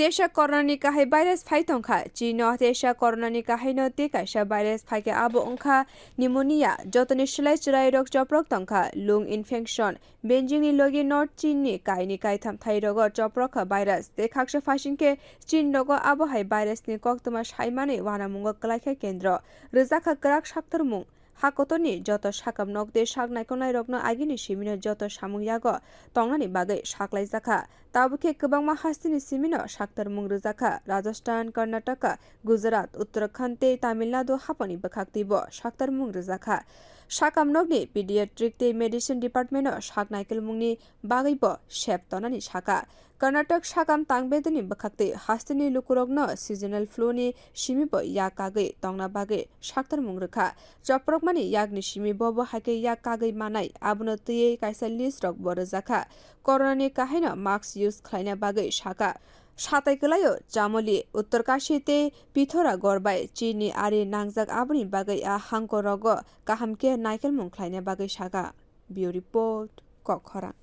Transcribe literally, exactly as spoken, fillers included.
Teisa corona ni kahai virus phai tongkha. Chino teisa corona ni kahai no tei kaisa virus phaikhe abo wngkha pneumonia, jotoni slai chwrairok choprok tongkha, lung infection, Beijing ni logi North Chin ni kaini kaitham thai rogo choprok kha virus, tei khaksa phaising khe Chin rogo abo hai virus ni koktwma saimanwi wanamungo kwlaikha kendro. Rwjakha kwrak saktormung. Ha kotorni joto sakam nok tei sak naikolnairokno agini simino joto samung yago tongnani bagwi saklaijakha. Tabuk khe kwbangma hasteni simino saktormung rwjakha. Rajasthan, Karnataka, Gujarat, Uttarakhand tei Tamil Nadu haponi bwkhaktwibo saktormung rwjakha. Sakam nokni pediatric tei medicine department-o sak naikolmungni bagwibo sep tonani saka. Karnatak sakam tangbedini bwkhaktwi hasteni lukurokno seasonal flu ni simibo yak kagwi tongna bagwi saktormung rwkha. Choprokmani yakni simi bobo haikhe yak kagwi manai, abono twiwi kaisa list rokbo rwjakha. Corona ni kahaino mask use khlaina bagwi saka. Satai kwlaio Chamoli, Uttarkashi tei Pithora gorbai chini ari nangjak, aboni bagwi a hangkorogo kaham khe naikolmung khlaina bagwi saka. Bureau Report, Kokkhorang.